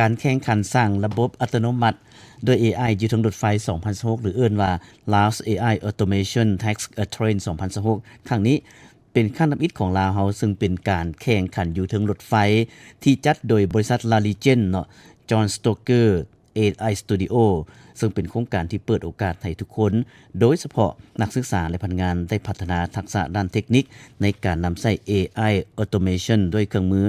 ການແຂ່ງຂັນສ້າງລະບົບອັດຕະໂນມັດດ້ວຍ ເອໄອ ຢູ່ເທິງລົດໄຟ ສອງພັນຊາວຫົກ ຫຼື ເອີ້ນວ່າ Laos ເອໄອ Automation Tech Train ສອງພັນຊາວຫົກ ຄັ້ງນີ້ ເປັນຄັ້ງທຳອິດຂອງລາວເຮົາ ເຊິ່ງເປັນການແຂ່ງຂັນຢູ່ເທິງລົດໄຟ ທີ່ຈັດໂດຍບໍລິສັດ Larigen ເນາະ John Stoker ເອໄອ Studio ເຊິ່ງເປັນໂຄງການທີ່ເປີດໂອກາດໃຫ້ທຸກຄົນ ໂດຍສະເພາະນັກສຶກສາ ແລະ ພະນັກງານ ໄດ້ພັດທະນາທັກສະດ້ານເຕັກນິກ ໃນການນຳໃຊ້ ເອໄອ Automation ດ້ວຍເຄື່ອງມື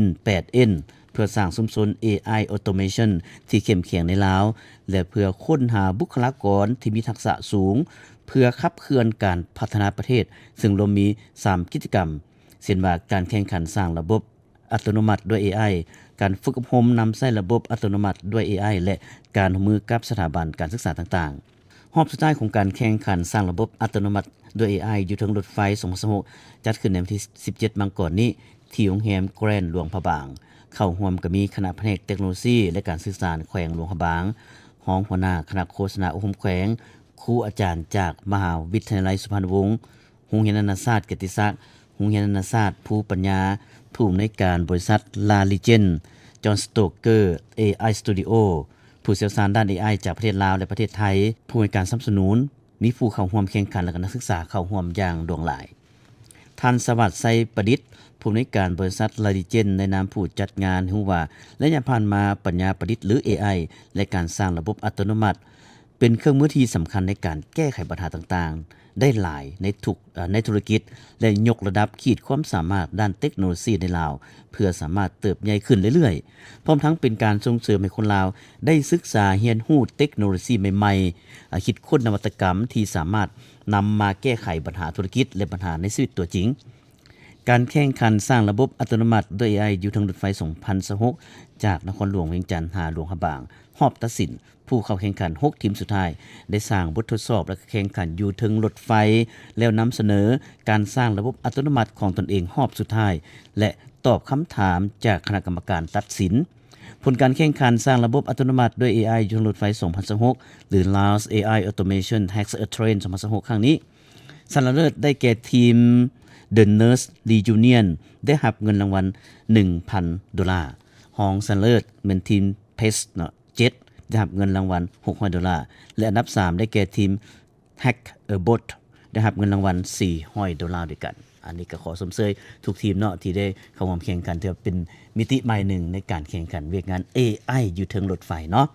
N ແປດ N ເພື່ອສ້າງຊຸມຊົນ ເອໄອ Automation ທີ່ເຂັ້ມແຂງໃນລາວ ແລະ ເພື່ອຄົ້ນຫາບຸກຄະລາກອນທີ່ມີທັກສະສູງ ເພື່ອຂັບເຄື່ອນການພັດທະນາປະເທດ, ເຊິ່ງລວມມີສາມກິດຈະກຳ ເຊັ່ນວ່າ ການແຂ່ງຂັນສ້າງລະບົບອັດຕະໂນມັດດ້ວຍ ເອໄອ, ການຝຶກອົບຮົມນຳໃຊ້ລະບົບອັດຕະໂນມັດດ້ວຍ ເອໄອ ແລະ ການຮ່ວມມືກັບສະຖາບັນການສຶກສາຕ່າງໆ. ຮອບສຸດທ້າຍຂອງການແຂ່ງຂັນສ້າງລະບົບອັດຕະໂນມັດດ້ວຍ ເອໄອ ຢູ່ເທິງລົດໄຟ ສອງພັນຊາວຫົກ ຈັດຂຶ້ນໃນວັນທີສິບເຈັດ ມັງກອນນີ້ ທີ່ໂຮງແຮມ Grand ຫຼວງພະບາງ. ເຂົ້າຮ່ວມກໍມີຄະນະພະແນກເຕັກໂນໂລຊີ ແລະ ການສື່ສານແຂວງຫຼວງພະບາງ, ຮອງຫົວໜ້າຄະນະໂຄສະນາອົບຮົມແຂວງ, ຄູອາຈານຈາກມະຫາວິທະຍາໄລສຸພານຸວົງ, ໂຮງຮຽນນານາຊາດກິດຕິສັກ, ໂຮງຮຽນນານາຊາດພູປັນຍາ, ຜູ້ອຳນວຍການບໍລິສັດ Larigen, John Stoker ເອໄອ Studio, ຜູ້ຊ່ຽວຊານດ້ານ ເອໄອ ຈາກປະເທດລາວ ແລະ ປະເທດໄທ, ຜູ້ໃຫ້ການສະໜັບສະໜູນ, ມີຜູ້ເຂົ້າຮ່ວມແຂ່ງຂັນ ແລະ ກະນັກສຶກສາເຂົ້າຮ່ວມຢ່າງຫຼວງຫຼາຍ. ທ່ານ ສະຫວັດ ໄຊປະດິດ, ຜູ້ອຳນວຍການບໍລິສັດ Larigen ໃນນາມຜູ້ຈັດງານ ຮູ້ວ່າ ໄລຍະຜ່ານມາ ປັນຍາປະດິດ ຫຼື ເອໄອ ແລະ ການສ້າງລະບົບອັດຕະໂນມັດ ເປັນເຄື່ອງມືທີ່ສຳຄັນໃນການແກ້ໄຂບັນຫາຕ່າງໆ ໄດ້ຫຼາຍໃນທຸກ ເອີ່ ໃນທຸລະກິດ ແລະ ຍົກລະດັບຂີດຄວາມສາມາດດ້ານເຕັກໂນໂລຊີໃນລາວ ເພື່ອສາມາດເຕີບໃຫຍ່ຂຶ້ນເລື້ອຍໆ, ພ້ອມທັງເປັນການສົ່ງເສີມໃຫ້ຄົນລາວໄດ້ສຶກສາຮຽນຮູ້ເຕັກໂນໂລຊີໃໝ່ໆ, ເອີ່ ຄິດຄົ້ນນະວັດຕະກຳທີ່ສາມາດນຳມາແກ້ໄຂບັນຫາທຸລະກິດ ແລະ ບັນຫາໃນຊີວິດຕົວຈິງ. ການແຂ່ງຂັນສ້າງລະບົບອັດຕະໂນມັດດ້ວຍ ເອໄອ ຢູ່ເທິງລົດໄຟ ສອງພັນຊາວຫົກ ຈາກນະຄອນຫຼວງວຽງຈັນຫາຫຼວງພະບາງ ຮອບຕັດສິນ ຜູ້ເຂົ້າແຂ່ງຂັນຫົກທີມສຸດທ້າຍ ໄດ້ສ້າງບົດທົດສອບ ແລະ ແຂ່ງຂັນຢູ່ເທິງລົດໄຟ ແລ້ວນຳສະເໜີການສ້າງລະບົບອັດຕະໂນມັດຂອງຕົນເອງຮອບສຸດທ້າຍ ແລະ ຕອບຄຳຖາມຈາກຄະນະກຳມະການຕັດສິນ. ຜົນການແຂ່ງຂັນສ້າງລະບົບອັດຕະໂນມັດດ້ວຍ ເອໄອ ຢູ່ເທິງລົດໄຟ ສອງພັນຊາວຫົກ ຫຼື Laos ເອໄອ Automation Tech Train ສອງພັນຊາວຫົກ ຄັ້ງນີ້ ຊະນະເລີດໄດ້ແກ່ທີມ The Nurse Reunion ໄດ້ຮັບເງິນລາງວັນ ໜຶ່ງພັນໂດລາ, ຮອງຊະນະເລີດແມ່ນທີມ Page ເນາະ ເຈັດ ໄດ້ຮັບເງິນລາງວັນ ຫົກຮ້ອຍໂດລາ ແລະ ອັນດັບສາມໄດ້ແກ່ທີມ Hack a Bot ໄດ້ຮັບເງິນລາງວັນ ສີ່ຮ້ອຍໂດລາດ້ວຍກັນ. ອັນນີ້ກໍຂໍຊົມເຊີຍທຸກທີມເນາະ ທີ່ໄດ້ເຂົ້າຮ່ວມແຂ່ງຂັນ ຖືວ່າເປັນມິຕິໃໝ່ໜຶ່ງໃນການແຂ່ງຂັນວຽກງານ ເອໄອ ຢູ່ເທິງລົດໄຟເນາະ.